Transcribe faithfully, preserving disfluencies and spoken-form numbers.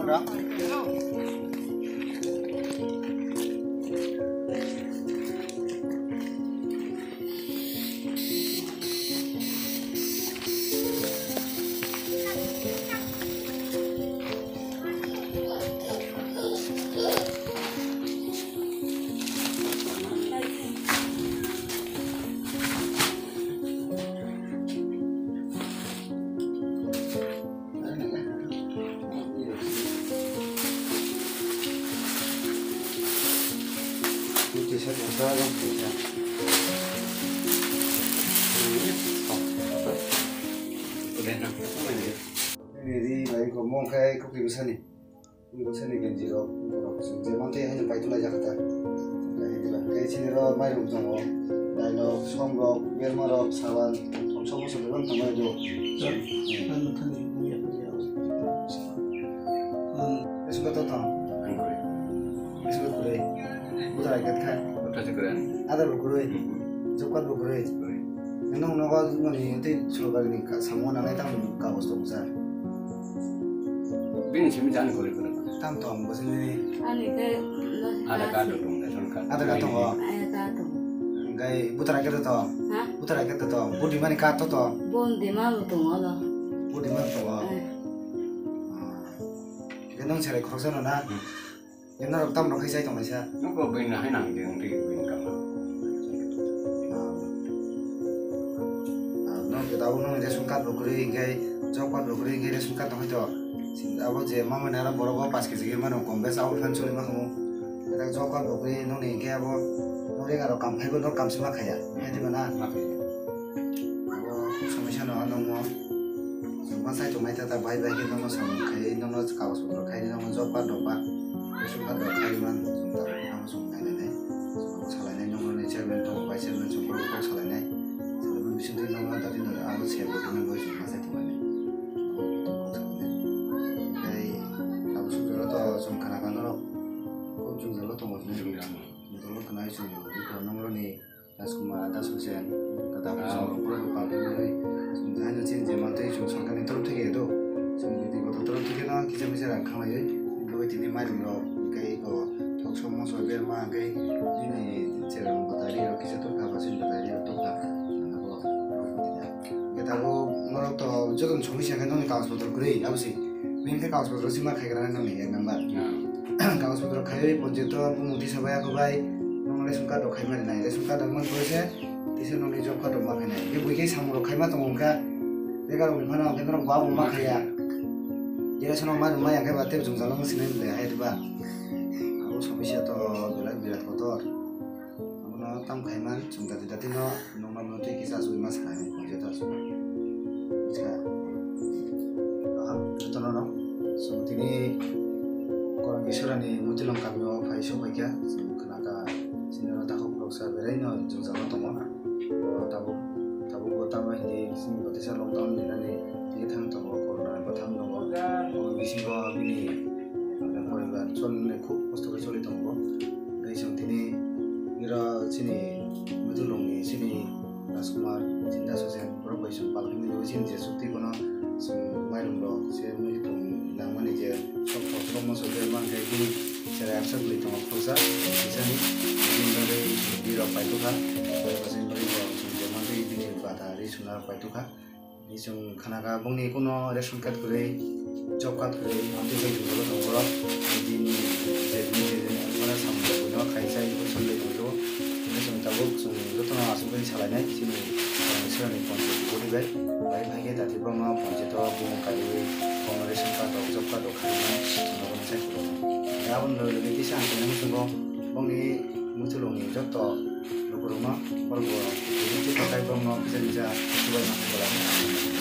Ri bai ko mong khai ko ki bisani. Bwsani genji rok, borok je mantwi haino paitulai jak ta. Khe chini rok mairum tongo, dailok, somrok, bermarok, saban, thomsom moso bebak tongmani do. Bisingo to tong. Bisingo kwrwi. Buda rai kat khai. Adar bo kwrwi. Job card bo kwrwi. Nang nogo nini tei sorkar ni samung nangnai tamo kagoj tongo sa. Bini simi jani kwrwi kwrwi. Tam tong bo sini. Ani khe Aadhaar card rok tongo, ration card. Aadhaar card tongo. Aadhaar card tongo. Hingkai voter I D card to? Ha? Voter I D card to? Vote dimani card to to? Vote dima bo tongo lo. Vote dima tongo. Eh. Hingke nong serai khoroksa no na? Hmm. Norok tamo rok khai chai tonglaisa? Nokho buino hai nang di wng twi buino kama. Ah, no khe tabuk nokni ration card bo kwrwi hwnkhe job card bo kwrwi hwnkhe ration card no hai to. Abo je mamani aro borok o paanch kg khe mano kom bes abo phan choli ma khamu. Khe job card bo kwrwi nokni hwnkhe abo norek aro kam phaibo nok kam se ma khaya. Hai di ba na? Ma khaya. Abo khub somosya no nokmo. Chwng ma chai tongmai ta ta bai bai khe nokno samung khai nokno kagoj potro khai nokno job card rok ba ration card rok khai man chwng ta nokno chwng nai nai nai chwng salai nai nokno ni chairman tongo vice chairman chwng borok kok salai nai salai man bising twi nokno dati no abo se bo nang bai chwng ma chai tongmani kok salai nai tei abo song jora to chwng khana kha norok kok jwngjal o tongo hinwi dolo khna chwng nokno ni. Rajkumar Das Hussain, kwtal Ah. chwng rok borok rok palphinai, chwng haino chini je mantwi chwng sorkarni torop theke do, chwng byaktigoto torop theke no kisa misa rang khanglaiwi, bwlwi tini mairum rok, hwnkhe eko thok som moso berma hwnkhe nini cherang batari rok kisa tokha, basing batari rok tokha, nangabo rok tini. Hwnkhe tabuk norok to jotono sogwi se hwnkhe nokni kagoj potro kwrwi, abo se. Bini khe kagoj potro sima khaigra nokni ek number. Ah. Kagoj potro khaiwi ponchayat o bumung tisa bai ako bai nokno ration card rok khaima rinai. Ration card rok man khe se tisa nokni job card rok ma khainai. Hwnkhe bui khe samung rok khaima tongo hwnkha. Begar rokni phano hwnkhe norok bo abo ma khaiya. Jera sono ma rwmai ya khe ba tei jwngjal wng sinai de hai rwba. Abo somosya to belai birat kotor. Abono tam khaima chwng dati dati no. Nokno twi kisa asugwi ma sanai, hwnkhe to asugwi. Bwskha. Kaham, jotono no. Chwng tini Korang Iswrani Mutilong kamio phai sokphaikha. Chwng khna kha, chini oro takhuk khoroksa beraino jwngjalo tongo. Bo tabuk, tabuk bo tamo hindi chini bo teisa lockdown ni nani tini thang tongo, corona bo thang tongo. Omo bisingo bini poribar cholni khub kosto khe choli tongo. Tei chwng tini iro chini Mutilongni chini Rajkumar, Chinta Sosen, borok bai chwng palkhe nini chini je chukti bono chwng mairum rok se mui tong nangmani je sok thok thok moso berma hwnkhe bini cherai absa bwlwi tongo khoroksa kisani bini bagwi bini rok paitokha bai bachani bagwi bo chwng je mantwi bini bata ri suna paitokha. Chwng khana kha bongni kuno ration card kwrwi, job card kwrwi, amtwi bai jwngjalo tongo borok. Bini je bini je bini alphano samung buino khai chai buino swnlwi tongo. Hwnwi chwng tabuk chwng jotono asugwi salainai chini Iswrani concept body bai. Bai phai khe dati borokno concept o bumung kaiwi borokno ration card rok, job card rok khaina chwng abono chai phuru. Aboni loge loge kisa ang tongmani chwngno bongni Muchulungni joto lukurokno borok bo rini tei kwtai borokno kisa kisa chubaima khe bolai.